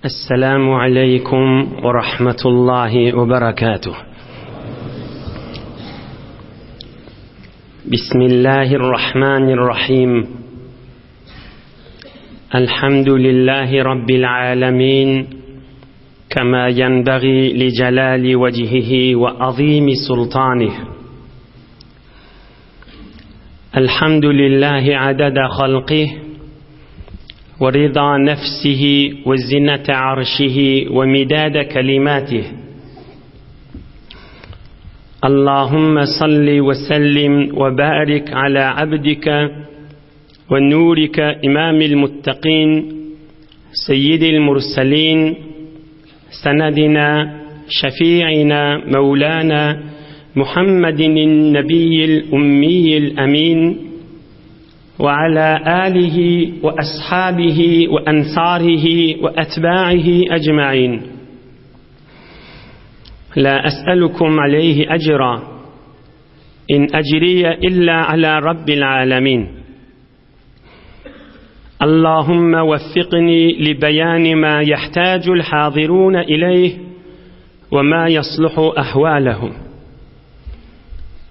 السلام عليكم ورحمة الله وبركاته بسم الله الرحمن الرحيم الحمد لله رب العالمين كما ينبغي لجلال وجهه وعظيم سلطانه الحمد لله عدد خلقه ورضا نفسه وزنة عرشه ومداد كلماته اللهم صل وسلم وبارك على عبدك ونورك إمام المتقين سيد المرسلين سندنا شفيعنا مولانا محمد النبي الأمي الأمين وعلى آله وأصحابه وأنصاره وأتباعه أجمعين لا أسألكم عليه أجرا إن أجري إلا على رب العالمين اللهم وفقني لبيان ما يحتاج الحاضرون إليه وما يصلح أحوالهم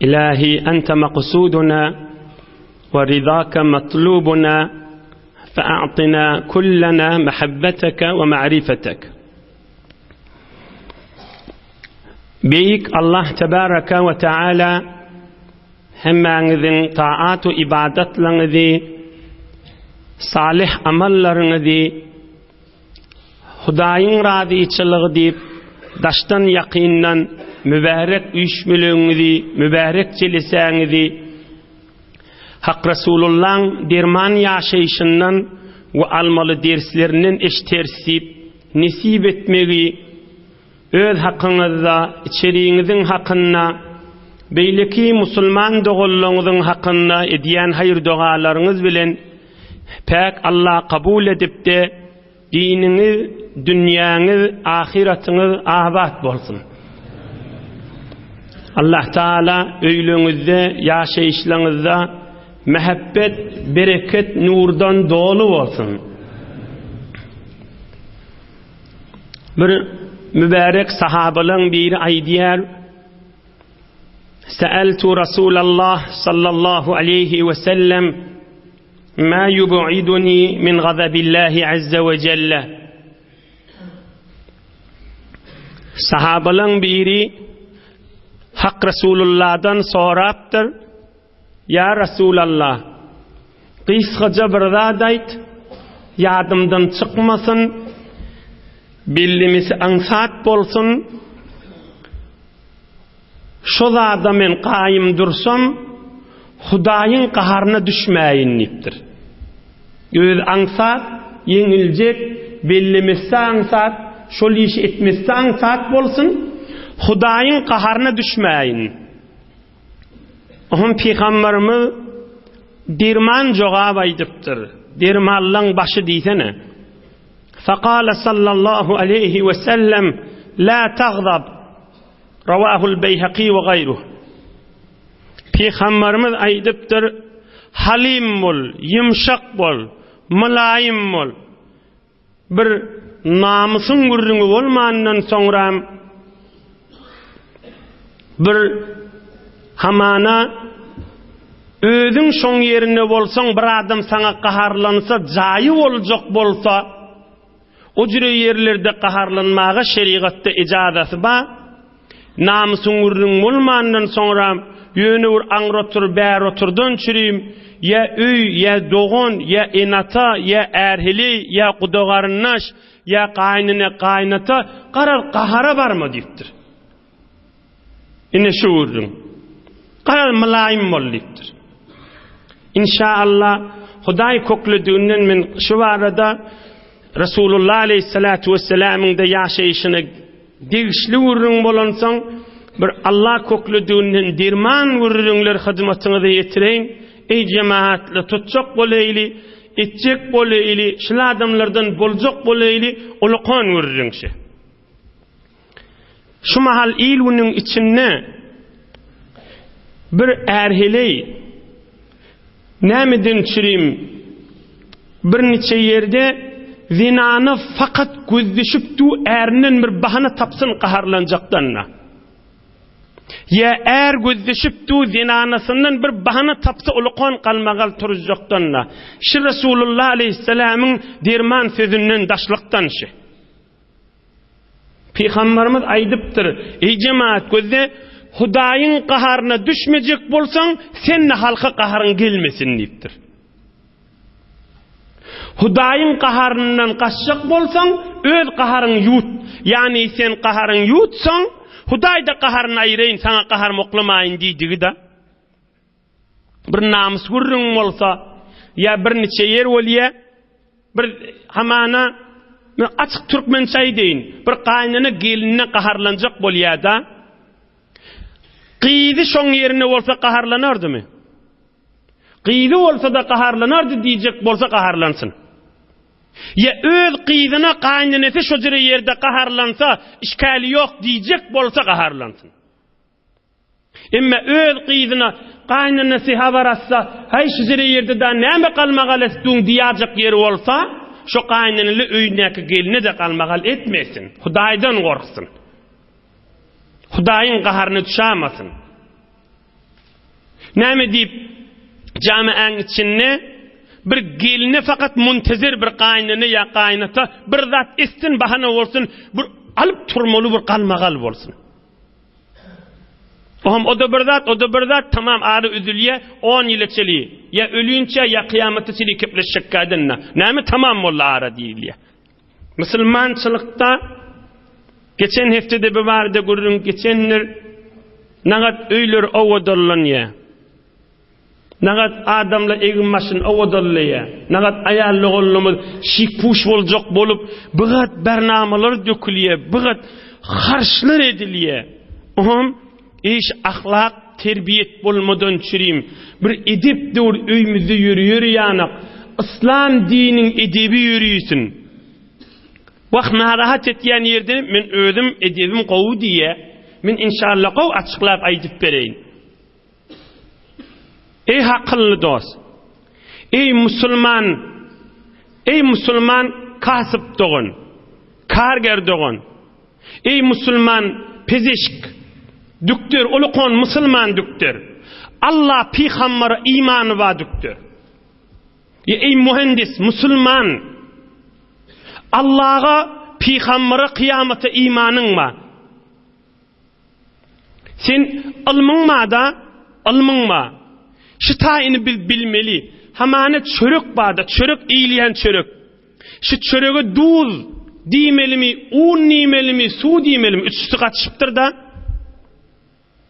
إلهي أنت مقصودنا ورضاك مطلوبنا فأعطنا كلنا محبتك ومعرفتك Beýik Allah tebaraka we taala hemmäňiziň taat we ibadatlaryňyzy, salyh amallaryňyzy Hudaýyň razyçylygy diýip, daşdan ýakyndan mübärek üýşmelegiňizi, mübärek jelesäňizi Hak Resulullaň derman ýaşaýşyndan we almaly derslerinden eşiteris diýip, nesip etmegi öz hakyňyzda, içeriňiziň hakynda, beýleki musulman doganlaryňyzyň hakynda edýän haýyr-dogalaryňyz bilen päk Allah kabul edip-de, Diniňiz, dünýäňiz, ahyratyňyz abat bolsun. Allah Taala öýleňizde, ýaşaýyşlaňyzda mähebbet, bereket, nurdan doly bolsun. Bir mübärek sahabalaň biri aýdýar, Sa'altu Rasulallah sallallahu aleyhi we sellem Ma yub'iduni min gazabillahi azza we jelle. Sahabalaň biri Hak Resulullahdan sorapdyr, Ýa Resulallah, gysgaja bir zat aýt, ýadymdan çykmasyn, bellemesi aňsat bolsun, Şo zada men gaýym dursam, Hudaýyň gaharyna düşmäýin diýipdir. Özi aňsat, ýeňiljek, bellemesi aňsat, şol işi etmesi aňsat bolsun, Hudaýyň gaharyna düşmäýin. Oňa pygamberimiz derman jogap aýdypdyr. Dermanlaň başy diýsene. Fekale sallallahu aleýhi we sellem, La tagzab. Rawahul Beýhaki we gaýruh. Pygamberimiz aýdypdyr, Halym bol, ýumşak bol, mylaýym bol. Bir namysyň gürrüňi bolmandan soňram bir hamana özüň şoň ýerinde bolsaň bir adam saňa gaharlansa jaýy boljak bolsa O jüre ýerlerde gaharlanmaga şerigatda ejazasy bar. Namysyň gürrüň bolmandan soňram, ýöne bir aňry otur, bäri oturdan çürim, ýa öý, ýa dogan, ýa ene-ata, ýa är-heleý, ýa guda-garyndaş, ýa gaýynene, gaýynata, garaz, gahara barma diýipdir. Ine şu gürrüň. Garaz mylaýym bol diýipdir. Inşa Allah Hudaý köklediginden men şu barada Resulullah aleyhissalatu vesselamyň da ýaşaýşyna degişli gürrüň bolansoň bir Allah köklediginden derman gürrüňler hyzmatyňyza ýetireýin. Eý jemaatly tutjak bolaýly, etjek bolaýly, şul adamlardan boljak bolaýly, ulakan gürrüň şu. Şu mahal il-günüň içinde bir är-heleý nämeden çürim birniçe ýerde. zenana fakat gözleşip du ärinden bir bahana tapsyn gaharlanjakdan-da. Ýa är gözleşip du zenanasyndan bir bahana tapsa ulukan galmagal turuzjakdan-da. Şi Resulullah aleýhissalamyň derman sözünden daşlykdan şi. Pygambarymyz aýdypdyr, Eý jemaat, gözle, Hudaýyň gaharyna düşmejek bolsaň, sen-de halka gaharyň gelmesin diýipdir. Hudaýyň gaharyndan gaçjak bolsaň, öz gaharyňy ýut. Ýagny sen gaharyňy ýutsaň, Hudaý-da gaharyny aýyraýyn, saňa gaharymy oklamaýyn diýdigi-de. Bir namys gürrüň bolsa, ýa bir niçe ýer bolýa, bir hamana, men açyk türkmençe aýdaýyn, bir gaýynene gelinine gaharlanjak bolýa-da, gyzy şoň ýerinde bolsa gaharlanardymy? Gyzy bolsa-da gaharlanardy diýjek bolsa gaharlansyn. Ýa öz gyzyna gaýynenesi şo jüre ýerde gaharlansa, işgäli ýok diýjek bolsa gaharlansyn. Emma öz gyzyna gaýynenesi habar atsa, Häý, şu jüre ýerde da näme galmagal etdiň diýajak ýeri bolsa, şo gaýyneneli öýündäki gelne-de galmagal etmesin. Hudaýdan gorksyn. Hudaýyň gaharyna düşämasyn. Näme diýip, jamiäň içinde bir geline fakat muntezer bir gaýynene ýa gaýynata bir zat etsin, bahana bolsun, bir alyp turmaly bir galmagal bolsun. Ohm o-da bir zat, o-da bir zat, tamam ara üzülýä, on ýyla çeli, ýa ölinçä, ýa kyýamata çeli kepleşjekkäden-de. Näme tamam boldy ara diýilýä. Musulmançylykda geçen hepdede bu barada gürrüň geçendir. Nagat öýler owadanlanýar. Nagat adamlar egin-başyny owadanlaýar. Nagat aýal-oglanlarymyz şik-puş boljak bolup, bigat bernamalar dökülýär, bigat harçlar edilýär. Oňam iş ahlak terbiýet bolmadan çürim. Bir edep döwür öýümizde ýörüýer ýanak. Yslam diniň edebi ýörüýsin. Wah narahat etýän ýerden men özüm edebim gowy diýýä. Men inşallah gowy açyklap aýdyp bereýin. Eý hakylly dost! Eý musulman! Eý musulman kasyp dogan! Karger dogan! Eý musulman pezeşk! Dükder, ulukon musulman dükder! Allah pygambara imany bar dükder! Eý muhendis musulman! Allaha, pygambara, kyýamata imanyň bar! Sen ylmyň bar-da, ylmyň bar. Şu taýyny biz bilmeli. Hamana çörek bar-da, çörek iýilýän çörek. Şu çörege duz diýmelimi, un diýmelimi, suw diýmelimi, üçüsi gatyşypdyr-da.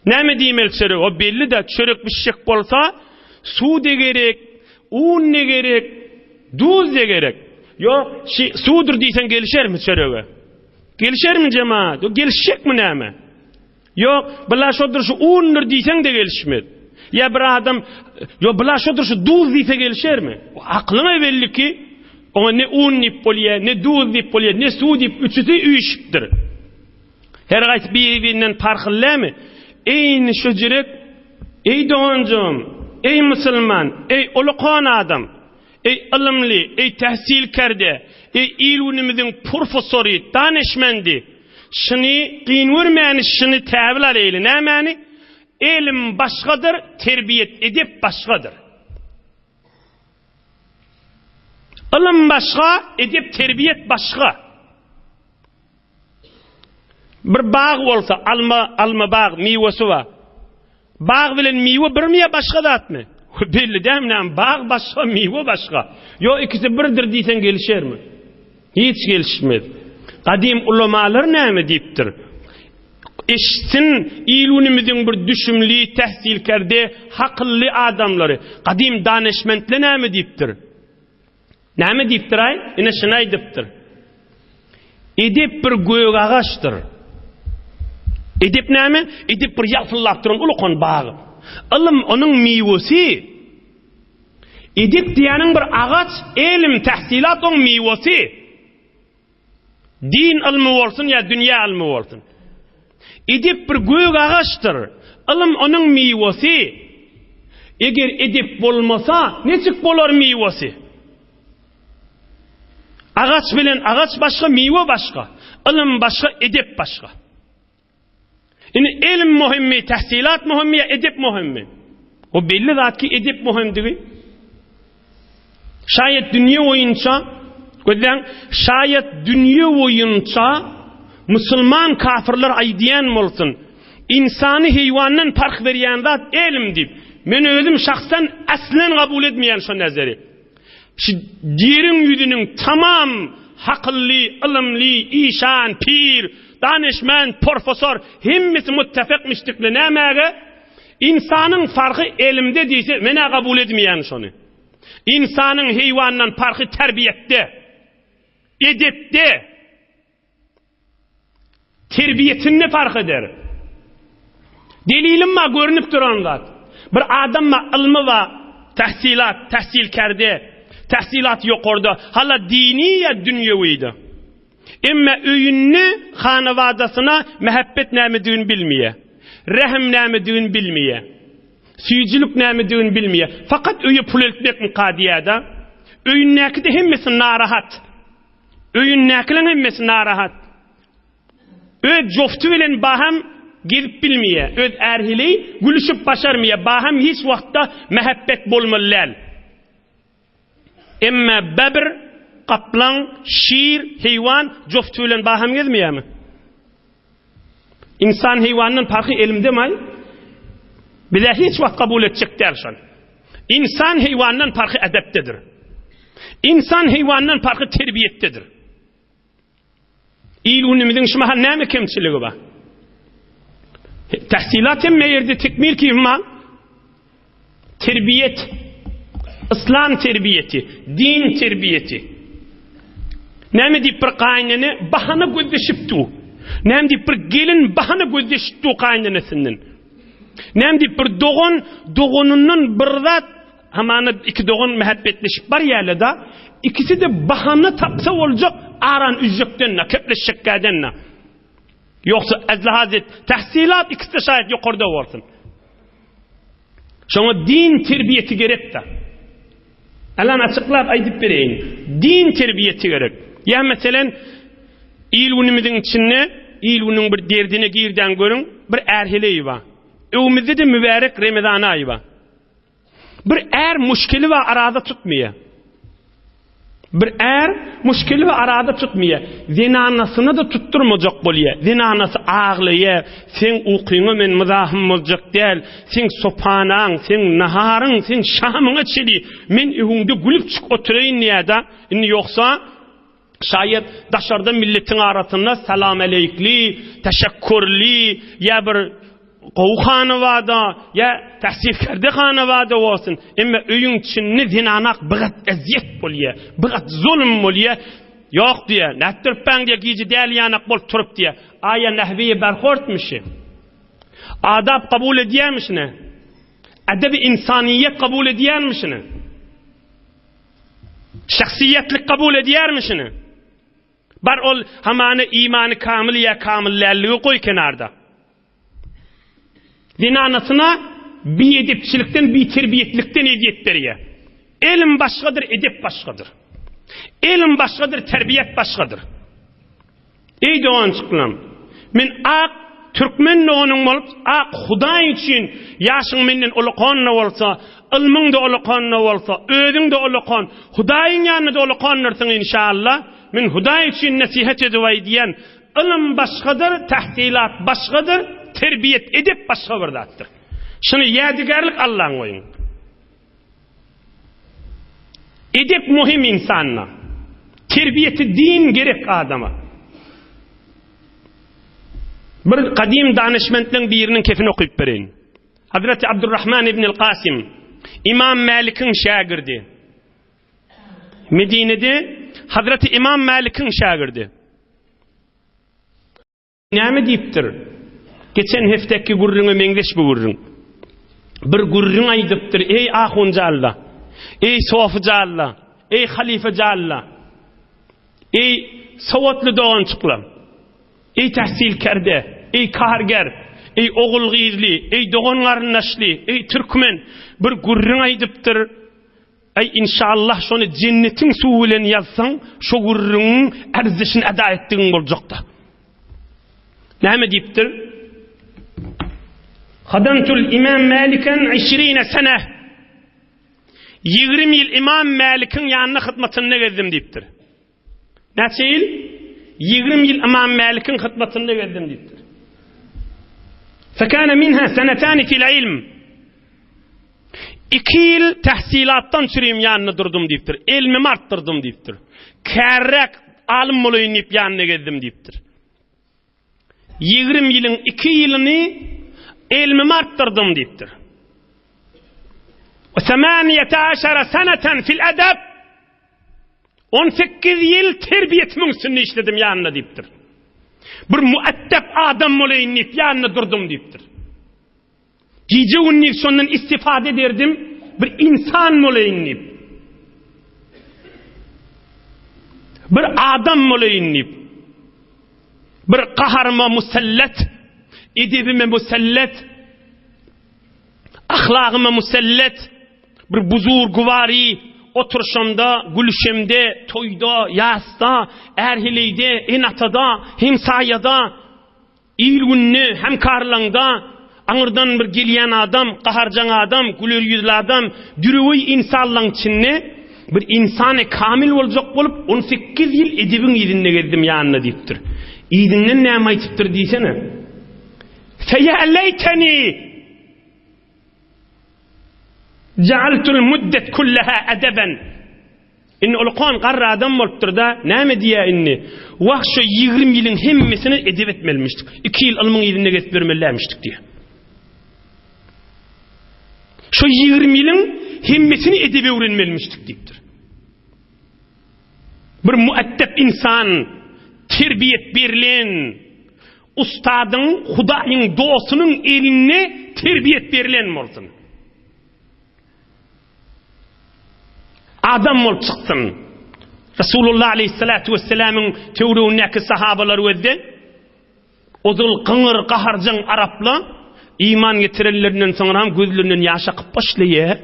Näme diýmeli çörege? O belli-de, çörek bişjek bolsa, suw-da gerek, un-da gerek, duz-da gerek. Ýok, şi suwdur diýseň gelişermi çörege? Gelişermi jemaat? O gelişjekmi näme? Ýok, bula şodur şu undur diýseň-de gelişmez. Ýa bir adam, ýok, bula şodur şu duz diýse gelişermi? Aklyňa belli ki, oňa ne un diýip bolýar, ne duz diýip bolýar, ne suw diýip, üçüsi üýşüpdir. Her gaýsy biri-birinden parhly dälmi? Eýni şu jürek, eý doganjygym, eý musulman, eý ulukan adam, Eý ylymly, eý tähsilkerde, eý il-günümiziň purfesory, danyşmendi! Şuny kyn görmäni, şuny täwil alaýly. Nämäni? Elm başgadyr, terbiýet, edep başgadyr. Ylym başga, edep, terbiýet başga. Bir bag bolsa, alma, alma bag, miwesi bar. Bag bilen miwe birmi ýa başga zatmy? Belli dälmi näme, bag başga, miwe başga. Ýo ikisi birdir diýseň gelişermi? Hiç gelişmez. Gadym ulamalar näme diýipdir? Eşitsin il-günümiziň bir düşümli, tähsilkerde, hakylly adamlary. Gadym danyşmentler näme diýipdir? Näme diýipdir-aý? Ine şuny aýdypdyr. Edep bir gök agaçdyr. Edep näme? Edep bir ýalpyldap duran ulukan bag. Ylym onuň miwesi. Edep diýýäniň bir agaç, elm, tähsilat oň miwesi. Din ylmy bolsun ýa dünýä ylmy bolsun. Edep bir gök agaçdyr. Ylym onuň miwesi. Eger edep bolmasa, niçik bolar miwesi? Agaç bilen agaç başga, miwe başga. Ylym başga, edep başga. Indi elm möhümmi, tahsilat möhümmi ýa edep möhümmi? O belli zat ki edep möhümdigi. Şaýat dünýe boýunça, gözläň, şaýat dünýe boýunça musulman kafirler aýdýan bolsun, ynsany heýwandan parh berýän zat elm diýip. Men özüm şahsan aslen kabul etmeýän şo nazary. Şu ýeriň ýüzüniň tamam hakylly, ylymly, işan, pir, danyşment, porfosor hemmesi muttefekmişdikle nämäge? Ynsanyň farhy elmde diýse, men-ä kabul edmeýän şony. Ynsanyň heýwandan parhy terbiýetde, edepde. Terbiýetinde parh eder. Delilim bar görnüp duran zat. Bir adam bar ylmy bar, tahsilat, tahsilkerde, tahsilat ýokarda, hala dini ýa dünýewide. Emma öýünde hanabadasyna mähebbet nämedigini bilmeýär. Rehim nämedigini bilmeýär. Süýjülik nämedigini bilmeýär. Fakat öýe pul eltmekmika diýýär-de. Öýündäki-de hemmesi narahat. Öýündäkileriň hemmesi narahat. Öz jofty bilen baham gezip bilmeýär. Öz är-heleý gülüşip başarmaýar. Baham hiç wagtda mähebbet bolmaly däl. Emma bebr, gaplaň, şir, heýwan jofty bilen baham gezmeýärmi? Ynsan heýwandan parhy elimdemaý? Bizä hiç wagt kabul etjek däl şony. Ynsan heýwandan parhy edepdedir. Ynsan heýwandan parhy terbiýetdedir. Il-günümiziň şu mahal näme kemçiligi bar? Tahsilat hemme ýerde tekmil ki mal. Terbiýet, yslam terbiýeti, din terbiýeti. Näme diýip bir gaýynene bahana gözleşip du. Näme diýip bir gelin bahana gözleşip du gaýynenesinden. Näme diýip bir dogan doganyndan bir zat hamana iki dogan mähebbetleşip barýarlar da, ikisi-de bahana tapsa boljak aran üzjekden-de, kepleşjekgäden-de. Ýogsa ezlahazet tahsilat ikisi-de şaýat ýokarda bolsun. Şoňa din terbiýesi gerek-de. Alan açyklap aýdyp bereýin. Din terbiýesi gerek. Ýa meselen il-günümiziň içinde il-günüň bir derdine girden görüň, bir är-heleý bar. Öwümizde-de mübärek Remezan aýy bar. Bir är muşkili bar araza tutmaýar. Bir är muşkili bar araza tutmaýar. Zenanasyna-da tutdurmajak bolýar. Zenanasy aglaýar, Seň ukyňa men myzahym boljak däl, seň sopanaň, seň naharyň, seň şamyňa çeli men öňüňde gülüpjik oturaýyn diýýär-de. Indi ýogsa Şaýat daşarda milletiň arasynda salamaleýkli, teşekkurli, ýa bir gowy hanawada, ýa täsirkerde hanawada bolsun, emma öýüň içinde zenanak bigat ezýet bolýar, bigat zulum bolýar. Ýok diýýär, nätdiripbäň diýýär, gije däli ýanak bolup turup diýýär. Aýa nahwiýe berhortmyşy. Adap kabul edýärmişine. Edebi insaniýet kabul edýärmişine. Şahsyýetlik kabul edýärmi şuny? Bar ol hamana imany kamyl ýa kamyl dälligi goý kenarda. Zenanasyna biedepçilikden, biterbiýetlikden ezýet berýär. Elm başgadyr, edep başgadyr. Elm başgadyr, terbiýet başgadyr. Eý doganjyklam! Men ak türkmen doganyň bolup, ak Hudaý üçin ýaşyň menden ulakan-da bolsa, ylmyň-da ulakan-da bolsa, özüň-de ulakan, Hudaýyň ýanynda-da ulakandyrsyň inşalla. Men Hudaý üçin nesihat edip aýdýan, ylym başgadyr, tahsylat başgadyr, terbiýet, edep başga bir zatdyr. Şuny ýadygärlik Allaň goýuň. Edep muhim insanda. Terbiýeti din gerek adama. Bir gadym danyşmentleň biriniň kefini okyp bereýin. Hazreti Abdurrahman ibn Kasim, Imam Mälikiň şägirdi. Medinede Hazreti Imam Mälikiň şägirdi. Näme diýipdir? Geçen hefteki gürrüňe meňzeş bu gürrüň. Bir gürrüň aýdypdyr, eý ahunjalla, eý sofyjalla, eý halyfajalla, eý sowatly dogançyklar, eý tähsilkerde, eý karger, eý ogul-gyzly, eý dogan-garyndaşly, eý türkmen, bir gürrüň aýdypdyr. Aý inşallah şony jennetiň suwy bilen ýazsaň, şo gürrüňiň erzişini eda etdigiň boljakda. Näme diýipdir? Hadamtul Imam Maliken 20 sene. 20 ýyl Imam Malikiň ýanynda hyzmatynda gezdim diýipdir. Näçe ýyl? 20 ýyl Imam Malikiň hyzmatynda gezdim diýipdir. Fekane minha senetani fil ilm. Iki ýyl tähsilatdan çürim ýanynda durdum diýipdir. Elmimi artdyrdym diýipdir. Kärräk alym bolaýyn diýip ýanynda gezdim diýipdir. 20 ýylyň iki ýylyny elmimi artdyrdym diýipdir. Semaniyete aşara seneten fil edep. 18 ýyl terbiýetimiň üstünde işledim ýanynda diýipdir. Bir muaddep adam bolaýyn diýip ýanynda durdum diýipdir. Gije-gündiz şondan istifade ederdim, bir insan bolaýyn diýip. Bir adam bolaýyn diýip. Bir gaharyma musallat, edebime musallat, ahlagyma musallat, bir buzurgwary oturşamda, gülüşemde, toýda, ýasda, är-heleýde, ene-atada, hemsaýada, Il-günde, hemkarlaňda aňyrdan bir gelýän adam, gaharjaň adam, güler ýüzli adam, düreweý ynsanlaň içinde bir ynsany kamil boljak bolup, on sekiz ýyl edebiň yzynda gezdim ýanynda diýipdir. Yzyndan näme aýtypdyr diýsene. Feýa leýteni Ja'altul muddet kullaha edeben. Indi ulukan garry adam bolupdyr-da, näme diýýär indi? Wah, şu 20 ýylyň hemmesini edep etmelimişdik. 2 ýyl ylmyň yzynda gezip ýörmelimişdik diýýär. Şu 20 ýylyň hemmesini edep öwrenmelimişdik diýipdir. Bir muaddep insan, terbiýet berlen, Ustadyň, Hudaýyň dostunyň eline terbiýet berlen bolsun. Adam bolup çyksyn. Resulullah aleyhissalatu vesselamyň töweregindäki sahabalar gözde ozal gyňyr, gaharjaň arapla iman getirenlerinden soňra hem gözlerinden ýaş akyp başlaýar.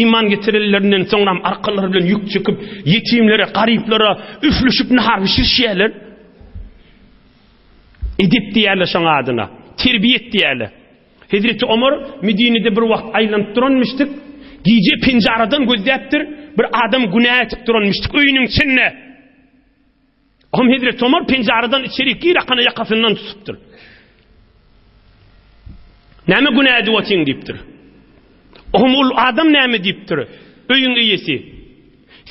Iman getirenlerinden soňra hem arkalary bilen ýük çekip, ýetimlere, garyplara üflüşip nahar bişirişýärler. Edep diýerler şoň adyna. Terbiýet diýerler. Hezreti Omar Medinede bir wagt aýlanyp duranmyşdyk. Gije penjaradan gözläpdir. Bir adam günä etip duranmyşdyk öýüniň içinde. Ohm Hezreti Omar penjaradan içeri gir akana ýakasyndan tutupdyr. Näme günä edip otyň diýipdir. Ohm ol adam näme diýipdir? Öýüň eýesi.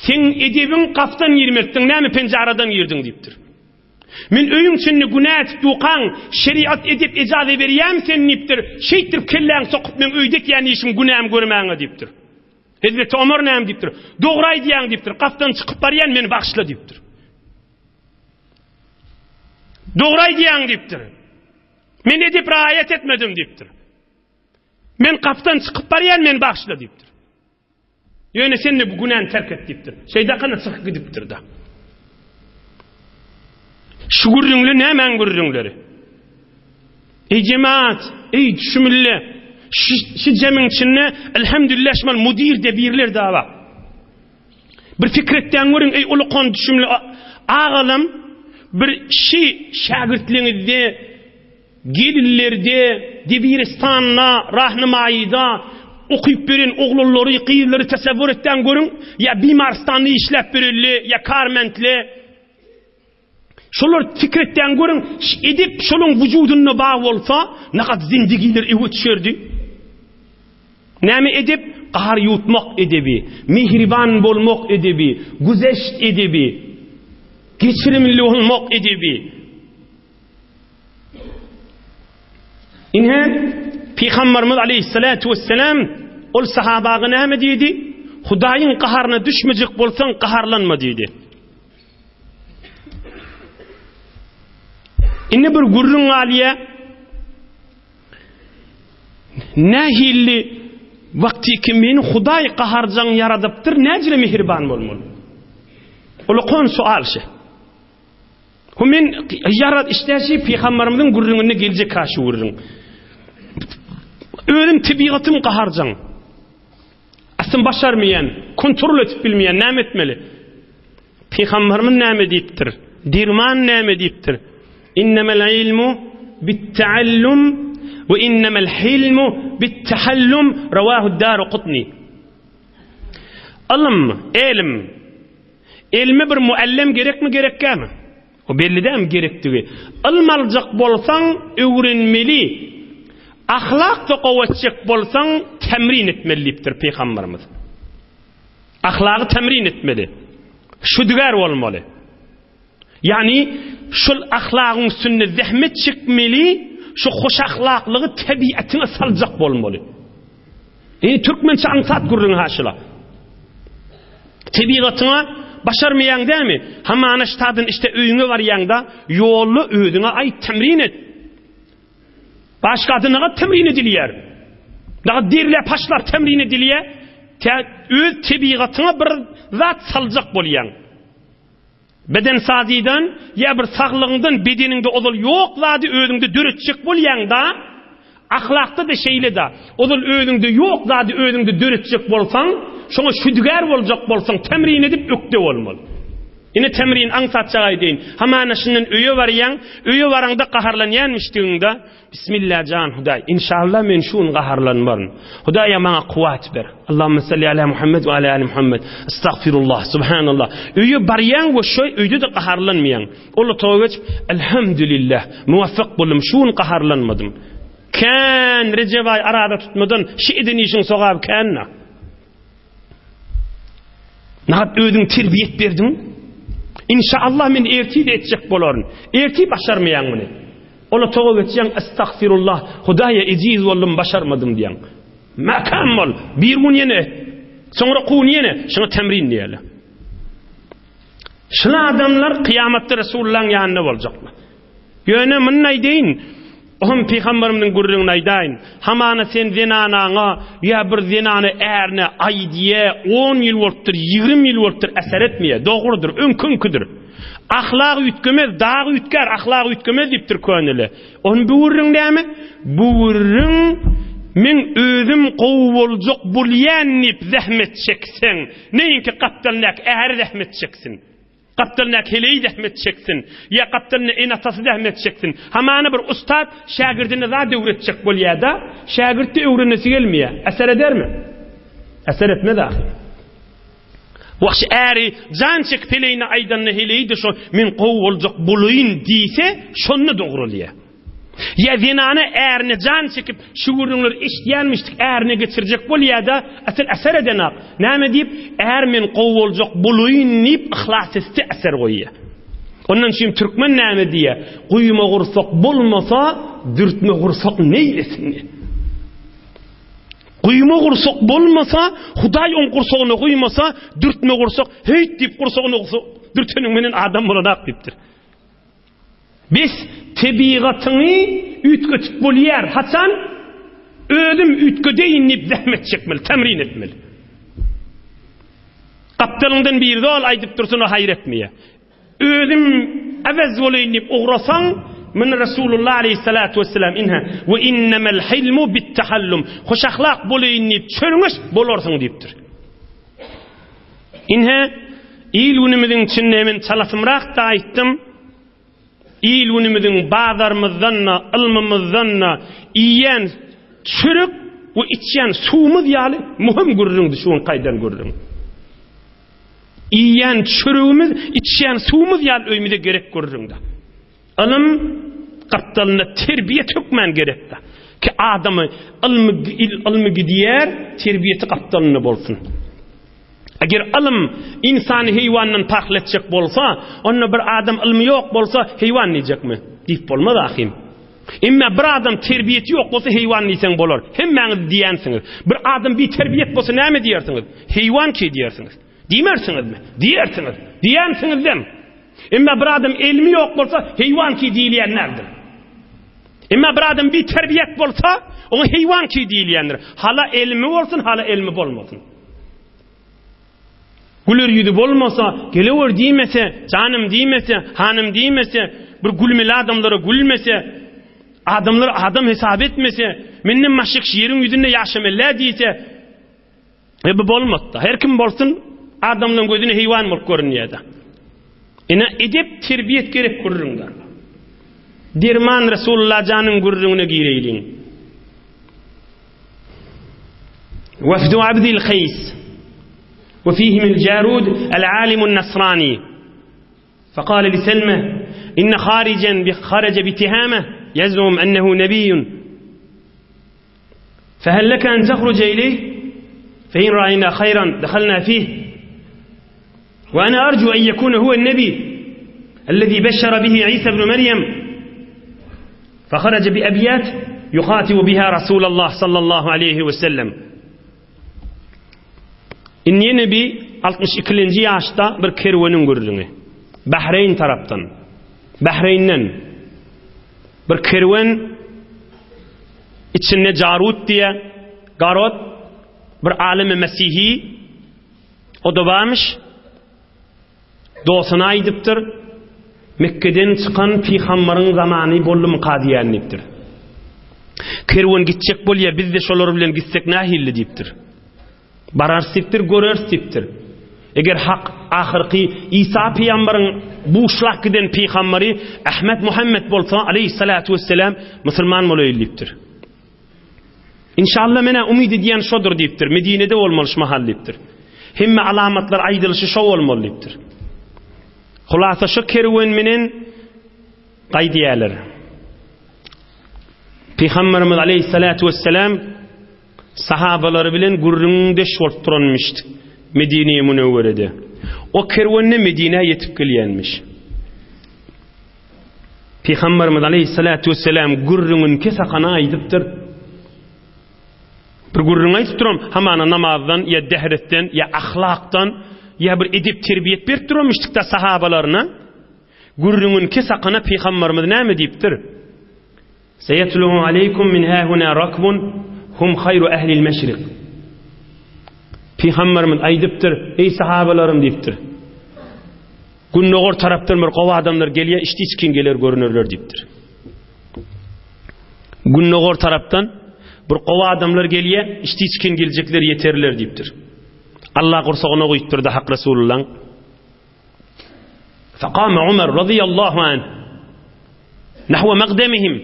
Seň edebiň gapdan girmekdiň, näme penjaradan girdiň diýipdir. Men öýüň içinde günä etip dukaň, şeriat edep ejaza berýämi sen diýipdir, şeýtdirip kelläňi sokup meň öýde etýän işim günämi görmäňe diýipdir. Hezreti Omar näme diýipdir? Dogry aýdýaň diýipdir, gapdan çykyp barýan meni bagyşla diýipdir. Dogry aýdýaň diýipdir. Men edep raýat etmedim diýipdir. Men gapdan çykyp barýan meni bagyşla diýipdir. Ýöne sen-de bu günäni terk et diýipdir. Şeýdakana çykyp gidipdir-de. Şu gürrüňler nämäň gürrüňleri? Eý jemaat, eý düşümli, şu, şu jemiň içinde elhamdülillah şumal mudir debirler da bar. Bir pikir etýän görüň, eý ulukan düşümli agalam bir şi şägirtliňizde Gelinlerde, debiristanda, rahnamaýyda okyp beren oglanlary, gyzlary tasawwur etdäň görüň, ýa bimarystanda işläp berenle, ýa karmentle. Şolar pikir etdäň görüň, edep şolaň wujudynda bar bolsa, nakat zindigiler öwe düşerdi. Näme edep? Gahar ýutmak edebi, mihriban bolmak edebi, güzeşt edebi, geçirimli bolmak edebi. Ine, Pygamberimiz aleyhissalatu vesselam ol sahabaga näme diýdi? Hudaýyň gaharyna düşmejek bolsaň, gaharlanma diýdi. Indi bir gürrüň galýar. Nähili wagty ki meni Hudaý gaharjaň ýaradypdyr, näjire mihriban bolmaly? Ulakan sual şe. Hu men ýarat işdäşi pygamberimiziň gürrüňinde geljek ha şu gürrüň. Özüm tebigatym gaharjaň. Asym başarmaýan. Kontrol edip bilmeýän, näme etmeli? Pygamberimiz näme diýipdir? Derman näme diýipdir? Innemel ilmu bit-taallum we innemel hilmu bit-tahallum rawahu Darukutni. Ylym, elm. Elme bir muallem gerekmi, gerekkämi? O belli dämi gerekdigi. Ylm aljak bolsaň öwrenmeli. Ahlakda gowy etjek bolsaň temrin etmeli diýipdir pygamberimiz. Ahlagy temrin etmeli. Şüdügär bolmaly. Ýagny şol ahlagyň üstünde zähmet çekmeli, şu hoş ahlaklygy tebiatyňa saljak bolmaly. Indi türkmençe aňsat gürrüň haşyla. Tebigatyňa başarmaýaň dämi? Hamana ştadan işte öýüňe barýaňda, ýolda özüňe aýt, temrin et. Başga nagat temrin edilýär. Nagat derläp haşlap temrin edilýär. Tä öz tebigatyňa bir zat saljak bolýaň. Beden sazydan ýa bir saglygyňdan bedeniňde ozal ýok zady özüňde döretjek bolýaňda, ahlakda-da şeýle-da, ozal özüňde ýok zady özüňde döretjek bolsaň, şoňa şüdügär boljak bolsaň, temrin edip ökde bolmaly. Ine temrin aňsatjak aýdaýyn. Hamana şundan öýe barýaň, öýe baraňda gaharlanýanmyşdygyňda, Bismillah jan Hudaý inşallah men şu gün gaharlanmaryn. Hudaýa maňa kuwwat ber. Allahumma salli ala Muhammed we ala ali Muhammed. Estagfirullah, subhanallah. Öýe barýaň we şo öýde-de gaharlanmaýaň. Ol otaga geçip, Elhamdülillah, muwaffak boldum, şu gün gaharlanmadym. Kän Rejep aý arada tutmadan şi eden işiň sogaby kän-de. Nahat özüň terbiýet berdiň. Inşallah men ertir etjek bolaryn. Ertir başarmaýaň muny. Ol otaga geçýäň, estagfirullah, Hudaýa ejiz boldum, başarmadym diýýäň. Mäkäm bol, bir gün ýene et. Soňra kun ýene, şuňa temrin diýýärler. Şul adamlar kyýamatda Resulullahyň ýanynda boljaklar. Ýöne muny aýdaýyn, ohm pygamberimiziň gürrüňini aýdaýyn. Hamana sen zenanaňa ýa bir zenana ärine aýdýa, on ýyl bolupdyr, 20 ýyl bolupdyr, äser etmeýär. Dogrudyr, öňküňkidir. Ahlak üýtgemez, dag üýtgär, ahlak üýtgemez diýipdir könele. Ohm bu gürrüň näme? Bu gürrüň men özüm gowy boljak bolýan diýip zähmet çekseň, neýinki gapdalyndaky äri zähmet çeksin. Gapdalyndaky heleýi zähmet çeksin, ýa gapdalynda ene-atasy zähmet çeksin. Hamana bir ussat şägirdine zat öwretjek bolýar-da, şägirt-de öwrenesi gelmeýär. Äser edermi? Äser etmez ahyry. Wah, şu äri jan çekip heleýine aýdanda heleýi-de şo men gowy boljak bolaýyn diýse, şonda dogrulýar. Ýa zenana ärine jan çekip şu gürrüňleri eşidýänmişdik ärine geçirjek bolýada asyl eser edenak. Näme diýip är men gowy boljak bolaýyn diýip yhlas etse eser goýýa. Ondan üçin türkmen näme diýýä guýma gursak bolmasa dürtme gursak neýlesin diýýä. Guýma gursak bolmasa Hudaý oň gursagyna guýmasa dürtme gursak höýt diýip gursagyna dürteniň menen adam bolanak diýipdir. Bes, tebigatyňy üýtgetip bolýar. Haçan? Özüm üýtgedeýin diýip zähmet çekmeli, temrin etmeli. Gapdalyňdan biri zol aýdyp dursun, o haýyr etmeýär. Özüm äwez bolaýyn diýip ugrasaň, muny Resulullah aleyhissalatu vesselam inha we innemel hilmu bittahallum. Hoş ahlak bolaýyn diýip çörňeş bolarsyň diýipdir. Ine, il-günümiziň içinde men çalasymrak-da aýtdym, il-günümiziň bazarymyzdan-da, ylmymyzdan-da iýen çörek we içýän suwumyz ýaly möhüm gürrüňdi şu günki aýdan gürrüňim. Iýen çöregimiz, içýän suwumyz ýaly öýümize gerek gürrüňdi. Ylym gapdalynda terbiýet hökmän gerekdir. Ki adamy ylmy ylmy gidýär, terbiýeti gapdalynda bolsun. Eger ylym ynsany heýwandan parhl etjek bolsa, onda bir adam ylmy ýok bolsa, heýwan diýjekmi? Diýip bolmaz ahym. Emma bir adam terbiýeti ýok bolsa heýwan diýseň bolar. Hemmäňiz diýensiňiz. Bir adam biterbiýet bolsa näme diýersiňiz? Heýwan ki diýersiňiz. Diýmersiňizmi? Diýersiňiz. Diýensiňizem. Emma bir adam elmi ýok bolsa, heýwan ki diýilýän däldir. Emma bir adam biterbiýet bolsa, oňa heýwan ki diýilýändir. Hala elmi bolsun, hala elmi bolmasyn. Güler ýüzi bolmasa, gelewer diýmese, janym diýmese, hanym diýmese, bir gülmeli adamlara gülmese, adamlar adam hesap etmese, menden başga kişi ýeriň ýüzünde ýaşamella diýse, E bu bolmazda. Her kim bolsun, adamlaryň gözüne heýwan bolup görünýär-de. Ine edep, terbiýet gerek gürrüňde. Derman Resulullah janyň gürrüňine gireýliň. Wafdu Abdil Kaýs we fihim al-Jarud al-alim an-Nasrani. فقال لسلمة إن خارجا خرج بتهامة يزعم أنه نبي فهل لك أن تخرج إليه فإن رأينا خيرا دخلنا فيه وأنا أرجو أن يكون هو النبي الذي بشر به عيسى بن مريم فخرج بأبيات يخاطب بها رسول الله صلى الله عليه وسلم Indi ýene bir 62-nji ýaşda bir kerweniň gürrüňi. Bahreýn tarapdan. Bahreýnden bir kerwen içinde Jarut diýe Garot bir alymy mesihi o da barmyş. Dostuna aýdypdyr, Mekgeden çykan pygambaryň zamany boldumyka diýýän diýipdir. Kerwen gitjek bolýar, biz-de şolar bilen gitsek nähilli diýipdir. Bararys diýipdir, göreris diýipdir. Eger hak ahyrky Isa pygambaryň buşlap giden pygambary Ahmet Muhammet bolsa, aleýhissalatu wesselam, musulman bolaýyn diýipdir. Inşallah menä umyt edýän şodur diýipdir. Medinede bolmaly şu mahal diýipdir. Hemme alamatlar aýdylyşy şo bolmaly diýipdir. Hulasa şo kerwen menen gaýdýarlar. Pygamberimiz aleyhissalatu vesselam sahabalary bilen gürrüňdeş bolup duranmyş Medine-i Münewwerede. O kerwende Medinä ýetip gelýänmiş. Pygamberimiz aleýhissalatu wesselam gürrüňini kesakana aýdypdyr. Bir gürrüň aýdyp duram, hamana namazdan ýa dehretden ýa ahlakdan ýa bir edep-terbiýet berip duranmyşdyk-da sahabalaryna. Gürrüňini kesakana Pygamberimiz näme diýipdir? Seyetluhu aleykum min hahuna rakbun hum hayru ehlil meşrik. Pygamberimiz aýdypdyr, eý sahabalarym diýipdir. Gündogar tarapdan bir gowy adamlar gelýär, içdi içgin geler görünerler diýipdir. Gündogar tarapdan bir gowy adamlar gelýär, içdi içgin geljekler ýeterler diýipdir. Allah gursagyna guýupdyr-da Hak Resulullaň. Fekame Ömer radıyallahu anh nahwe magdemihim.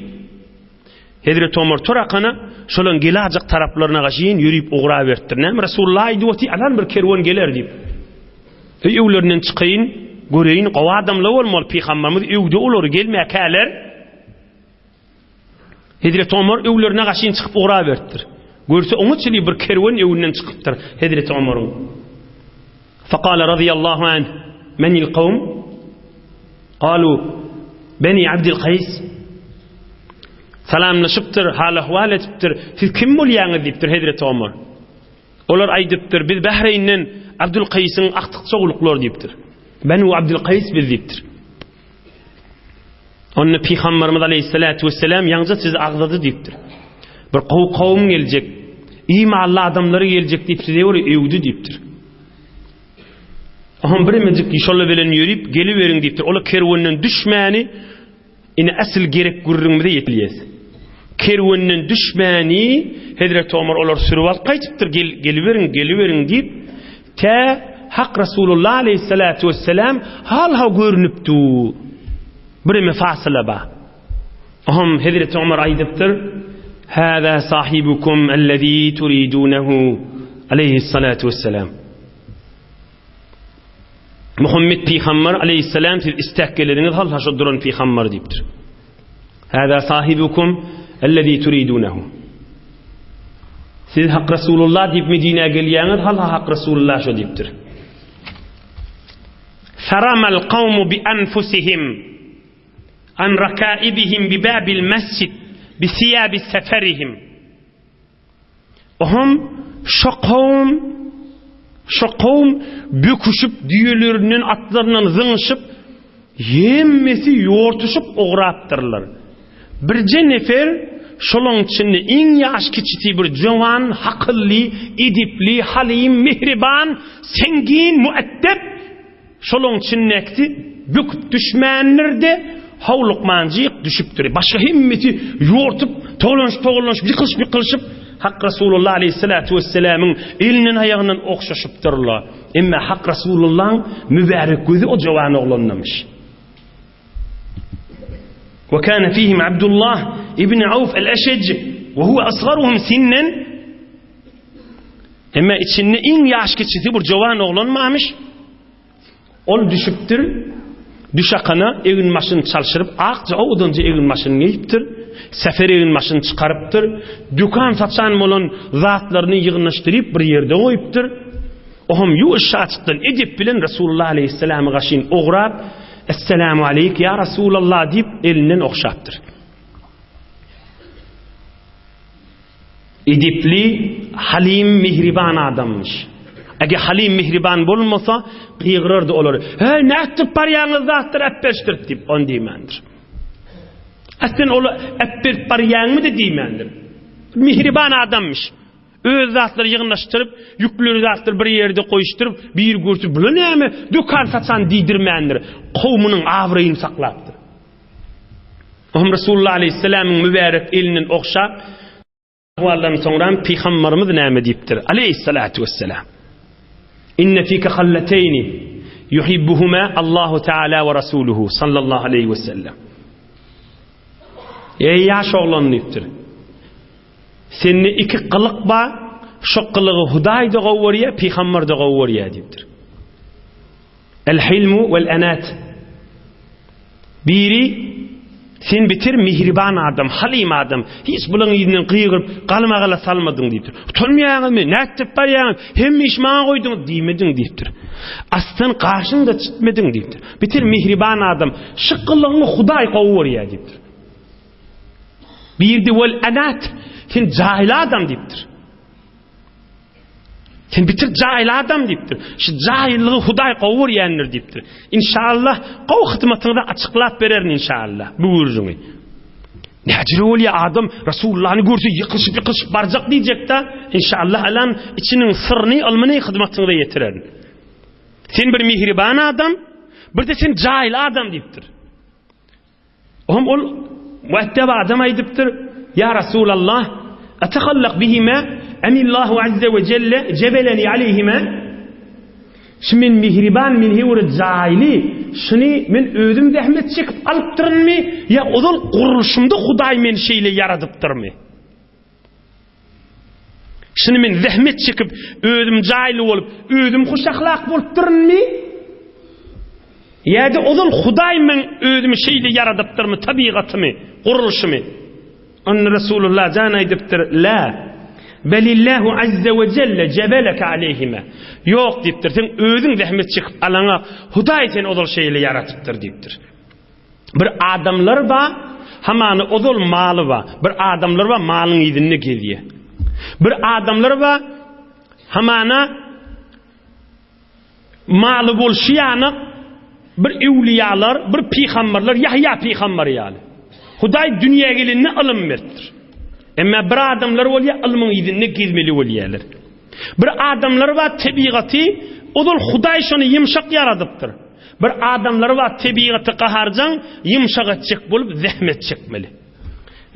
Hezreti Omar turakana şolaň gelajak taraplaryna gaşyn ýörüp ugraberipdir. Näme Resulullah aýdyp otyr, alan bir kerwen geler diýip. Öý öwlerinden çykaýyn, göreýin, gowy adamlar bolmaly, pygamberimiz öwdi olary gelmäkäler. Hezreti Omar öwlerine gaşyn çykyp ugraberipdir. Görse oňa çenli bir kerwen öwünden çykypdyr Hezreti Omaryň. Fekale radiyallahu anh, menil kavm? Kalu, Beni Abdil Kays. Salamlaşypdyr, hal-ahwal edipdir. Siz kim bolýaňyz diýipdir Hezreti Omar. Olar aýdypdyr, biz Bahreýnden Abdül Kaýsyň agtyk-çowluklary diýipdir. Benu Abdül Kaýs biz diýipdir. Onda Pygamberimiz aleyhissalatu vesselam ýaňja sizi agzady diýipdir. Bir gowy kowum geljek, imanly adamlary geljek diýip size bir öwdi diýipdir. Oňam birmejik şola bilen ýörüp geliberiň diýipdir. Ola kerwenden düşmäni Ine asyl gerek gürrüňimize ýetilýäs. Kerwenden düşmäni Hezreti Omar olary sürüp alyp gaýdypdyr, gel, geliberiň, geliberiň diýip, tä Hak Resulullah aleyhissalatu vesselam hal-ha görünip du. Bireme fasyla ba. Oham Hezreti Omar aýdypdyr, Hâzâ sahibukum ellezî turidunehu aleyhissalatu vesselam. Muhammet pygamber aleyhisselam siz istek geleniňiz hal haşa duran pygamber diýipdir. Hâzâ sahibukum ellezî turidunehu. Siz Hak Resulullah diýip Medinä gelýäňiz, hal Hak Resulullah şo diýipdir. Faramal kawmu bi anfusihim an rakaibihim bi babil mesjid bi siyabi seferihim. Ohm şo kowum, şo kowum böküşip, düýelerinden, atlaryndan zyňyşyp, hemmesi ýortuşyp ugrapdyrlar. Birje nefer şolaň içinde iň ýaş kiçisi bir jowan, hakylly, edepli, halym, mähriban, sengin, mueddep, Şolaň içindäkisi böküp düşmändir-de, howlukmanjyk düşüpdir. Başga hemmesi ýortup, togalanyşyp-togalanyşyp, ýykylyşyp-ýykylyşyp, Hak Resulullah aleyhissalatu vesselamyň elinden aýagyndan ogşaşypdyrlar. Emma Hak Resulullahyň mübärek gözi o jowan oglandamyş. Ve kana fihim Abdullah ibn Auf el-Eşec ve huve asgaruhum sinnen Emma içinde iň ýaş kiçisi bir jowan oglan barmyş. Ol düşüpdir, düşakana eginbaşyny çalşyryp, akja owadanja eginbaşyny geýipdir, sefer eginbaşyny çykarypdyr, dükan saçan bolan zatlaryny ýygnaşdyryp bir ýerde goýupdyr. Ohem ýuwaşjaçykdan edep bilen Resulullah aleýhissalamy gaşyn ograp, Esselamu aleýk ýa Resulallah diýip elinden ogşapdyr. Edepli, halym, mihriban adamyş. Eger halym, mihriban bolmasa, gygyrardy olary. Heý, nätdirip barýaňyz zatlar äpberişdirip diýip, ony diýmändir. Aslen ol äpberip barýaňmy-da diýmändir. Mihriban adamyş. Öz zatlary ýygnaşdyryp, ýükleri zatlary bir ýerde goýuşdyryp, biri görse, bular näme, dükan saçan diýdirmändir. Kowmunyň abraýyny saklapdyr. Ohm Resulullah aleyhisselamyň mübärek elinden ogşap, ahwaldan soňram pygambarymyz näme diýipdir? Aleyhissalatu vesselam. Inne fike hallateyni yuhibbuhuma Allahu Teala we Rasuluhu sallallahu aleyhi ve sellem. Ey ýaş oglan diýipdir. Sende iki gylyk bar, şo gylygy Hudaý da gowy görýär, pygambar da gowy görýär diýipdir. El-hilmu wel-enat. Biri, Sen bitir mihriban adam, halym adam. Hiç bulaň yzyndan gygyryp, galmagala salmadyň diýipdir. Utanmaýaňyzmy? Nätdirip barýaňyz? Hemme işi maňa goýduňyz diýmediň diýipdir. Aslan gaşyňy-da çytmediň diýipdir. Bitir mihriban adam. Şykgylygyňy Hudaý gowy görýär diýipdir. Biri-de wel-enat. Sen jahyl adam diýipdir. Sen bitir jaýly adam diýipdir. Şu jaýlygy Hudaý gowy görýändir diýipdir. Inşallah gowy hyzmatyňyza açyklap bererin inşallah bu gürrüňi. Näjire bolýar adam Rasulullahny görse ýykylyşyp ýykylyşyp barjak diýjekda. Inşallah alan içiniň syryny ylmyny hyzmatyňyza ýetirerin. Sen bir mihriban adam, bir de sen jaýly adam diýipdir. Ohm ol mueddeb adam aýdypdyr, Ýa Rasulallah, atahallak bihima emillahu azze we jelle jebeleni aleyhima? Şu men mihriban, men hewre jaýly, şuny men özüm zähmet çekip alypdyrynmy ýa ozal gurluşymda Hudaý meni şeýle ýaradypdyrmy? Şuny men zähmet çekip, özüm jaýly bolup, özüm hoşahlak bolupdyrynmy? Ýa-da ozal Hudaý meň özümi şeýle ýaradypdyrmy, tebigatymy, gurluşymy? Onda Resulullah jan aýdypdyr, La, belillahu azze we jelle jebeleke aleyhime. Ýok diýipdir, sen özüň zähmet çekip alaňa, Hudaý seni ozal şeýle ýaratypdyr diýipdir. Bir adamlar bar, hamany ozal maly bar. Bir adamlar bar, malyň yzynda gezýär. Bir adamlar bar, hamana maly bolşy ýanak bir öwliýalar, bir pygamberler, Ýahýa pygamber ýaly. Hudaý dünýä gelende ylym beripdir. Emma bir adamlar bolýar, ylmyň yzynda gezmeli bolýarlar. Bir adamlar bar, tebigaty ozal Hudaý şony ýumşak ýaradypdyr. Bir adamlar bar tebigaty gaharjaň, ýumşak etjek bolup zähmet çekmeli.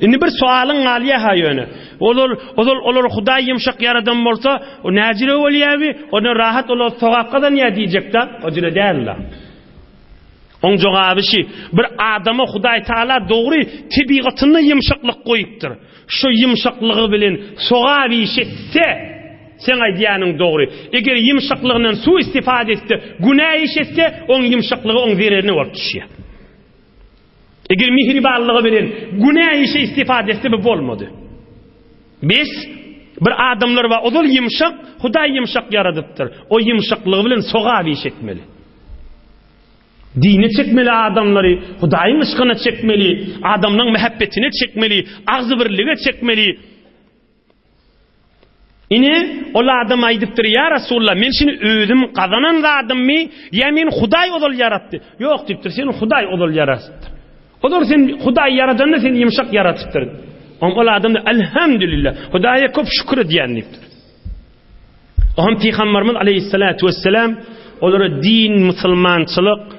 Indi bir sowalyň galýar-ha ýöne. Ozal, ozal olary Hudaý ýumşak ýaradan bolsa, o näjire bolýarby? Onda rahat olar sogap gazanýar diýjek-dä. O jüre däl-la. Oň jogaby şi, bir adama Hudaý Taala dogry tebigatynda ýumşaklyk goýupdyr. Şu ýumşaklygy bilen sogap iş etse, seň aýdýanyň dogry. Eger ýumşaklygyndan sui-istifade etse, günä iş etse, oň ýumşaklygy oň zererine bolup düşýär. Eger mihribanlygy bilen günä işe istifade etse, bu bolmady. Bes, bir adamlar bar, ozal ýumşak, Hudaý ýumşak ýaradypdyr. O ýumşaklygy bilen sogap iş etmeli. Dine çekmeli adamlary, Hudaýyň yşkyna çekmeli, adamlaň mähebbetine çekmeli, agzybirlige çekmeli. Ine, ol adam aýdypdyr, Ýa Resulallah, men şuny özüm gazanan zadymmy, ýa meni Hudaý ozal ýaratdy? Ýok diýipdir, seni Hudaý ozal ýaratypdyr. Ozal sen Hudaý ýaradanda seni ýumşak ýaratypdyr. Ol adam da Elhamdülillah, Hudaýa köp şükür edýän diýipdir. Ohm Pygamberimiz aleyhissalatu vesselam olara din, musulmançylyk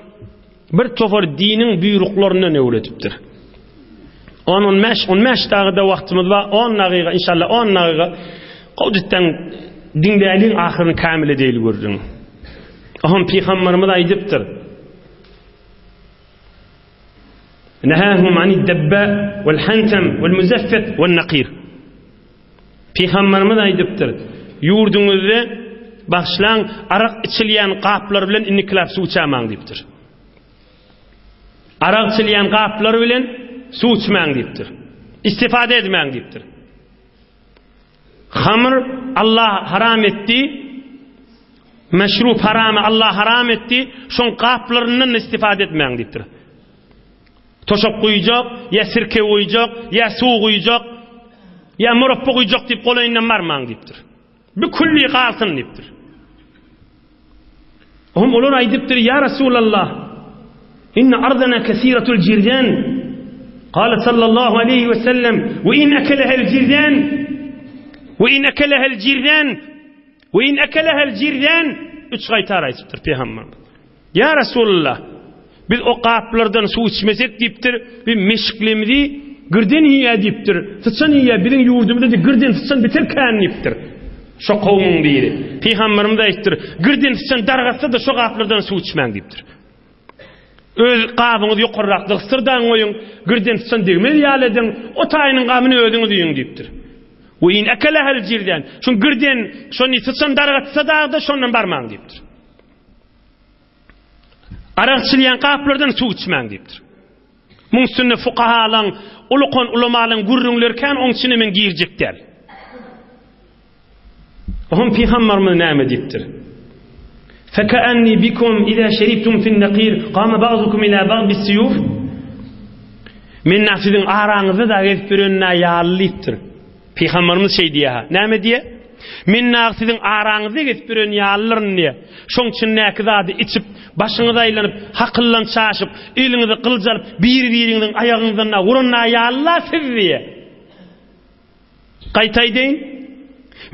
bir topar diniň buýruklaryndan öwredipdir. On, on bäş, on bäş dagyda wagtymyz bar, on dagyga, inşallah on dagyga gowjutdan diňläliň ahyryny kämil edeýli gürrüň. Ohm pygamberimiz aýdypdyr. Nehahum ani debba wal hantam wal muzaffat wal naqir. Pygamberimiz aýdypdyr. Ýurduňyzda bagyşlaň arak içilýän gaplar bilen indikiläp suw içämäň diýipdir. Arak içilýän gaplar bilen suw içmäň diýipdir. Istifade etmäň diýipdir. Hamr Allah haram etdi. Meşrup haramy Allah haram etdi. Şoň gaplaryndan istifade etmäň diýipdir. Toşap guýjak, ýa sirke guýjak, ýa suw guýjak, ýa murapba guýjak diýip golaýyndan barmaň diýipdir. Bu külli galsyn diýipdir. Ohm olar aýdypdyr, Ýa Resulallah, inne ardana kesiratul jirdan. Kale sallallahu aleyhi ve sellem, ve in ekelehel jirdan, ve in ekelehel jirdan, ve in ekelehel jirdan. Üç gaýtar aýdypdyr Pygamberimiz. Ýa Resulallah, biz o gaplardan suw içmesek diýipdir, bir meşiklemizi girden iýýär diýipdir, syçan iýýär, biziň ýurdumyzda diýip girden syçan biter kän diýipdir. Şo kowumyň biri. Pygamberimiz aýdypdyr, girden syçan dargatsa-da şo gaplardan suw içmäň diýipdir. Öz gabyňyzy ýokarrak gysdyrdaň goýuň, girden syçan degmez ýaly ediň, o taýynyň gabyny özüňiz iýiň diýipdir. We in ekelehel jirden, şuň girden şony syçan dargatsa dagda şondan barmaň diýipdir. Arak içilýän gaplardan suw içmäň diýipdir. Muň üstünde fukahalaň, ulukan ulamalaň gürrüňleri kän, oň içine men girjek däl. Ohm pygamberimiz näme diýipdir? Feka'anni bikum iza şeribtum fin naqir qama ba'dukum ila ba'd bis-suyuf. Men na siziň araňyzda da gezip ýören na ýaly diýipdir. Pygamberimiz şeý diýýär. Näme diýýär? Men dagy siziň araňyzda gezip ýören ýalydyryn diýýär. Şoň içindäki zady içip, başyňyz aýlanyp, hakyldan çaşyp, eliňizi gylyç alyp, biri-biriňiziň aýagyňyzdan dagy uran dagy ýaly-la siz diýýär. Gaýta aýdaýyn.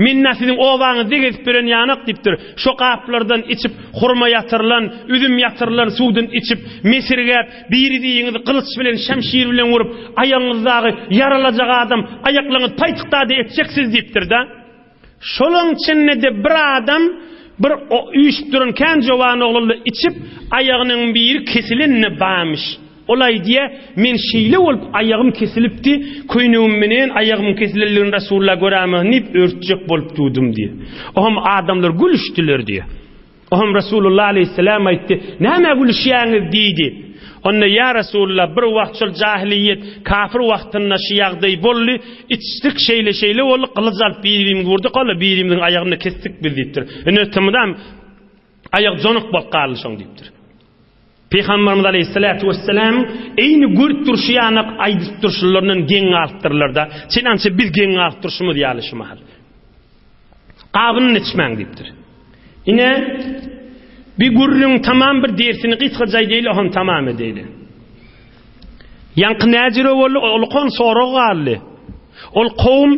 Men-ä siziň obaňyzda gezip ýören ýanak diýipdir. Şo gaplardan içip, hurma ýatyrylan, üzüm ýatyrylan suwdan içip, mesirgäp, biri-biriňizi gylyç bilen, şemşir bilen urup, aýagyňyzdagy ýaralajak adam, aýaklaryňyzy paýtykdady etjeksiz diýipdir-de. Şolaň içinde-de bir adam bir üýşüp duran kän jowan oglanlar içip, aýagynyň biri kesilen-de barmyş. Ol aýdýar, Men şeýle bolup aýagym kesilipdi, köýnegim menen aýagymyň kesilenligini Resulullah göräýmesin diýip örtjek bolup durdum diýýär. Oňam adamlar gülüşdiler diýýär. Oňam Resulullah aleýhissalam aýtdy, Nämä gülüşýäňiz diýdi. Onda ýa Resulullah bir wagt şol jahiliýet, kafir wagtynda şu ýagdaý boldy, içdik şeýle-şeýle boldy, gylyç alyp bir-birimizi wurduk, ol birimiziň aýagyny kesdik biz diýipdir. Indi ötümizem aýak jonuk bolup galdy şoň diýipdir. Pygamberimiz aleýhissalatu wessalam eýni görüp durşy ýanak aýdyp durşularyndan geň galypdyrlar-da. Çenança biz geň galyp durşumyz ýaly şu mahal. Gabyny içmäň diýipdir. Ine bir gürrüň tamam bir dersini gysgaça aýdaýly ohm tamam edeýli. Ýaňky näjüre boldy? Ol sorag galdy. Ol kowum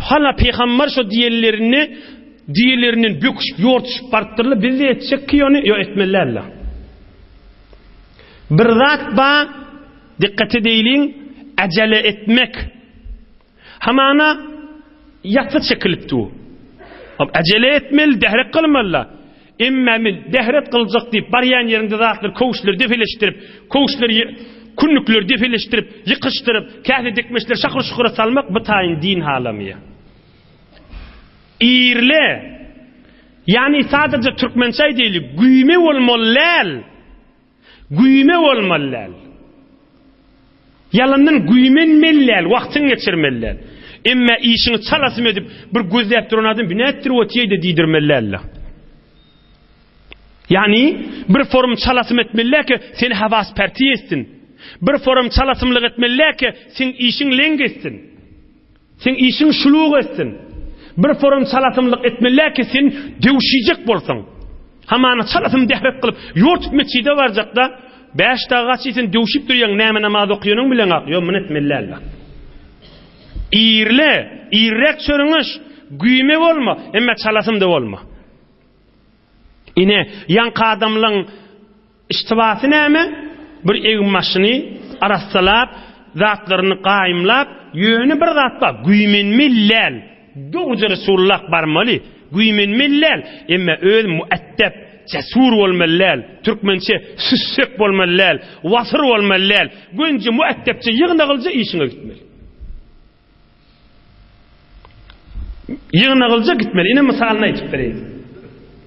Hala pygambar şo diýenlerini diýelerinden böküşip, ýortuşyp barypdyrlar, biz-de etjek ki ony, ýok etmeli däldir. Bir zat ba, dikkat edeýliň, ajele etmek. Hamana ýatsa çekilip dur. Ajele etmeli, dährek kylmaly. Emme men dähret kyljak diýip, barýan ýeriňde zatlary, köwüşleri depeleşdirip, köwüşleri, kündükleri depeleşdirip, ýykyşdyryp, käse dikmeçleri şakyr-şukura salmak bu taýyn din halamyýa. Irle, ýagny sadaja türkmençe aýdaýly, güýme bolmaly däl. Güýme bolmaly däl. Ýalandan güýmenmeli däl, wagtyňy geçirmeli däl. Emme işiňi çalasym edip, bir gözläp duran adam bi nätdir otyýeýde diýdirmeli däl-de. Ýagny, bir forum çalasym etmeli däl ki, seni hawas-pärtiý etsin. Bir forum çalasymlyk etmeli däl ki, seň işiň leň etsin. Seň işiň şuluk etsin. Bir forum çalasymlyk etmeli ki sen döwşijek bolsaň. Hamana çalasym dähret kylyp, ýortup metjide barjakda, Bäş dagy gaçy sen döwşüp durýaň, näme namaz okýanyň bileňak, ýok muny etmeli däl. Irle, irräk çörüňiş, güýme bolma, emme çalasym-da bolma. Ine, ýaňky adamlaň Iştibasy näme? Bir egin-başyny arassalap, zatlaryny gaýymlap, ýöne bir zat bar, güýmenmeli däl. Dogruja Resulullah barmaly, güýmenmeli däl, emma öz mueddep, cesur bolmaly däl, türkmençe süssek bolmaly däl, wasyr bolmaly däl, gönje mueddepçe ýygnagylja işiňe gitmeli. Ýygnagylja gitmeli. Ine mysalyny aýdyp bereýin.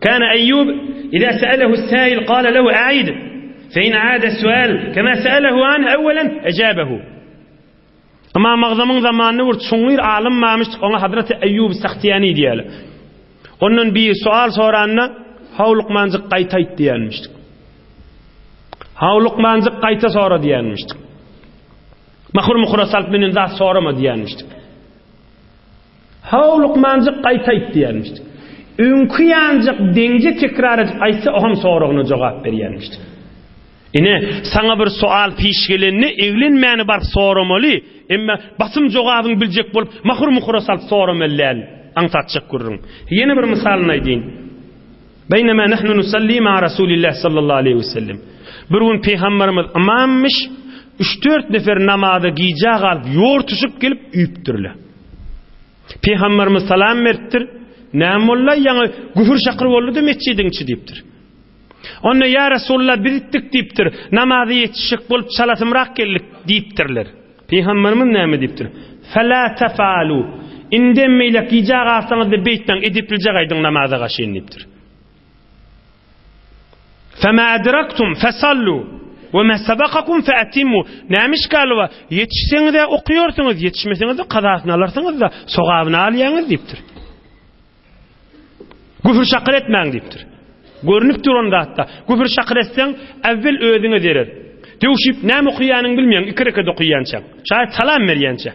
Kana Eýýub iza sa'alahu as-sa'il qala lahu a'id. Fe in a'ada as-su'al kama sa'alahu an awwalan ajabahu. Ymam Agzamyň zamanynda bir çuňňur alym barmyş, oňa Hazreti Eýýub Sahtiýani diýýärler. Ondan bir sual soranda, Haw lukmanjyk gaýta aýt diýenmişdik. Haw lukmanjyk gaýta sora diýenmişdik. Mahyr-muhyra salyp menden zat sorama diýenmişdik. Haw lukmanjyk gaýta aýt diýenmişdik. Öňki ýanjyk deňje tekrar edip aýtsa, o hem soragyna jogap berýänmişdik. Ine, saňa bir sual piş gelende eglenmäni baryp soramaly, emma basym jogabyňy biljek bolup mahyr-muhyra salyp soramaly däl. Aňsatjak gürrüň. Ýene bir mysalyny aýdyn. Beýnema nahnu nusalli ma Rasulillah sallallahu aleýhi we sellem. Bir gün pygamberimiz ymammyş, üç-dört nefer namaza gijä galyp ýortuşyp gelip üýüpdirler. Pygamberimiz salam beripdir. Näme boldy-laý ýaňy gühür-şakyr boldy-da metjidiň içi diýipdir. Onda ýa Resulullah biz itdik diýipdir. Namaza ýetişjek bolup çalasymrak geldik diýipdirler. Pygamberimiz näme diýipdir? Fela tefalu. Indem beýläk gijä galsaňyz-da beýtmäň, edeplije gaýdyň namaza gaşyn diýipdir. Fema adraktum fesallu we ma sabakakum featimmu. Näme işgali bar? Ýetişseňiz-ä okaýarsyňyz, ýetişmeseňiz-de kazasyny alarsyňyz-da, sogabyny alýaňyz diýipdir. Güfür-şakyr etmäň diýipdir. Görnüp duran zatda. Güfür-şakyr etseň, äwwel özüňe zerer. Döwşüp näme okaýanyňy bilmeýäň, iki rekat okaýança. Şaýat salam berýänçä.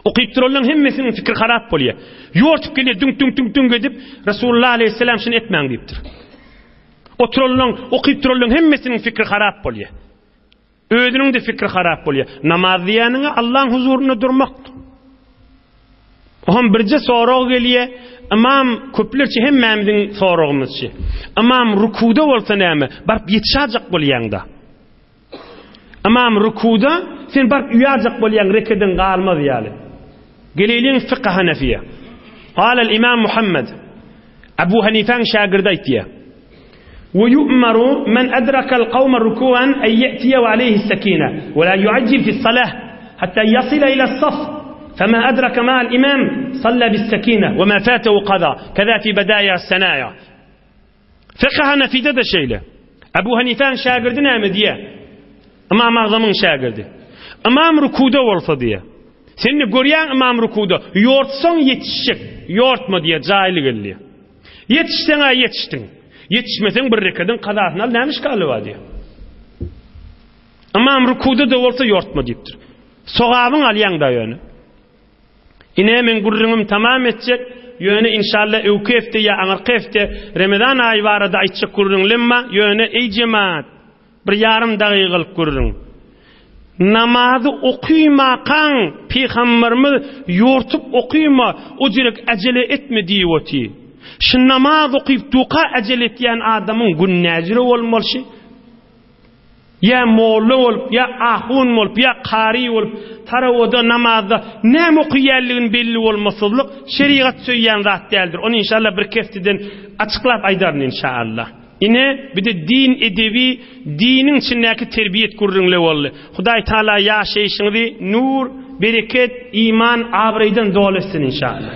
Okyp duranlaryň hemmesiniň pikiri harap bolýar. Ýortup gelýär, düňk-düňk-düňk-düňk edip, Resulullah aleýhissalam şuny etmäň diýipdir. Oturanlaryň, okyp duranlaryň hemmesiniň pikiri harap bolýar. Özüniň-de fikri harap bolýar. Namaz diýýäniňe Allaň huzurynda durmakdyr. Oňam birje sorag gelýär. Ymam köplerçe hemmämiziň soragymyzçy. Ymam rukuda bolsa näme? Baryp ýetişajak bolýaň-da. Ymam rukuda, sen baryp uýajak bolýaň rekeden galmaz ýaly. Geleýliň fykha Hanefiýe. Galal Imam Muhammed. Abu Hanifäň şägirdi aýtýar. We yu'maru men adrakal kawme ruku'an en ye'tiye we aleyhi sekine we la yu'ajjil fi salah hatta yasila ila saf fema adraka ma'al imam salla bis sekine we ma fatehu kaza keza fi bedaya senaya. Fekh Hanefide-de şeýle. Ebu Hanifäň şägirdi näme diýýär? Ymam Agzamyň şägirdi. Ymam rukuda bolsa diýýär. Sen-de görýäň ymam rukuda. Ýortsaň ýetişjek. Ýortma diýýär, jaýly gel diýýär. Ýetişseň-ä ýetişdiň. Ýetişmeseň bir rekediň kazasyny al, näme işgali bar diýýär. Ymam rukuda-da bolsa ýortma diýipdir. Sogabyňy alýaň-da ýöne. Ine men gürrüňimi tamam etjek, ýöne inşalla öwki hepde ýa aňyrky hepde Remezan aýy barada aýtjak gürrüňlem bar, ýöne eý jemaat, bir ýarym dagygalyk gürrüň. Namazy okymakaň pygamberimiz ýortup okyma, o jerek ajele etme diýip otyr. Şu namaz okyp duka ajele etýän adamyň gün näjüre bolmaly şi? Ýa molla bolup, ýa ahun bolup, ýa kary bolup, tarawada, namazda näme okaýanlygyny belli bolmasyzlyk şerigat söýýän zat däldir. Ony inşallah bir kefteden açyklap aýdaryn inşallah. Ine, bir-de din edebi, diniň içindäki terbiýet gürrüňle boldy. Hudaý Taala ýaşaýşyňyzy nur, bereket, iman, abraýdan doly etsin inşallah.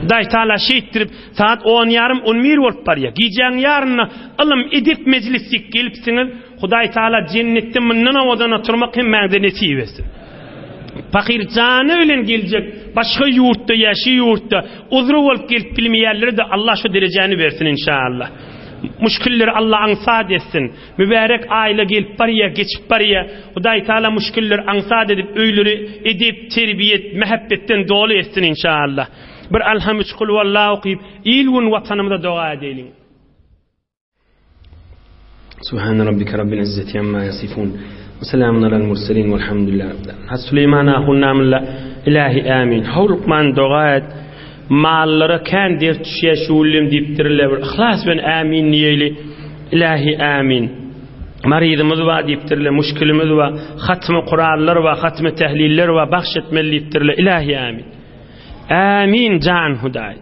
Hudaý Taala şeýtdirip sagat on ýarym, on bir bolup barýar. Gijäň ýarynda ylym, edep mejlisik gelipsiňiz. Hudaý Taala jennetde mundan owadan oturmak hemmäňize nesip etsin. Pahyr jany bilen geljek başga ýurtda ýa şu ýurtda uzry bolup gelip bilmeýänlere-de Allah şu derejäni bersin inşallah. Muşkilleri Allah aňsat etsin. Mübärek aýla gelip barýa, geçip barýa. Hudaý Taala muşkilleri aňsat edip öýleri edep, terbiýet, mähebbetden doly etsin inşallah. Bir Alham üç Kulwallah okyp il-gün watanymyza doga edeýliň. Subhane rabbike rabbil izzeti amma yasifun. Ve selamun alel murselin velhamdülillahi rabbil alamin. Has Süleyman ahun namylla ilahi amin. Haw lukman doga et. Mallara kän dert düşýär şuwlym diýipdirler. Bir yhlas bilen amin diýeli. Ilahi amin. Maryzymyz bar diýipdirler, muşkilimiz bar, hatmy Kuranlar bar, hatmy tehliller bar, bagş etmeli diýipdirler. Ilahi amin. Amin jan Hudaý.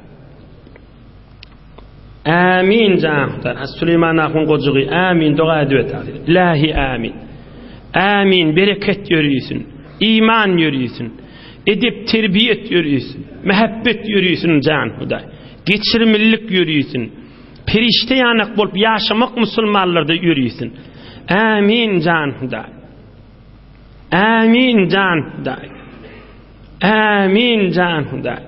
Amin jan Hudaý. Has Süleyman ahun gojugy amin doga edip etardy. Ilahi amin. Amin bereket ýörüsün. Iman ýörüsün. Edep terbiýet ýörüsün. Mähebbet ýörüsün jan Hudaý. Geçirimlilik ýörüsün. Perişde ýanak bolup ýaşamak musulmanlarda ýörisin. Ämin jan Hudaý. Ämin jan Hudaý. Ämin jan Hudaý.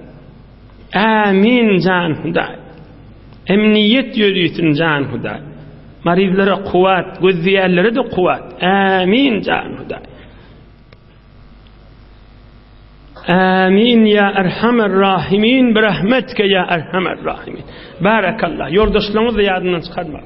Ämin jan Hudaý. Emniýet ýörisin jan Hudaý. Marizlere kuwat, gözleýänlere-de kuwat. Ämin jan Hudaý. Amin ya Erhamer Rahimin birahmetke ya Erhamer Rahimin. Barakallah. Ýoldaşlaryňyzy ýadyndan çykarmaň.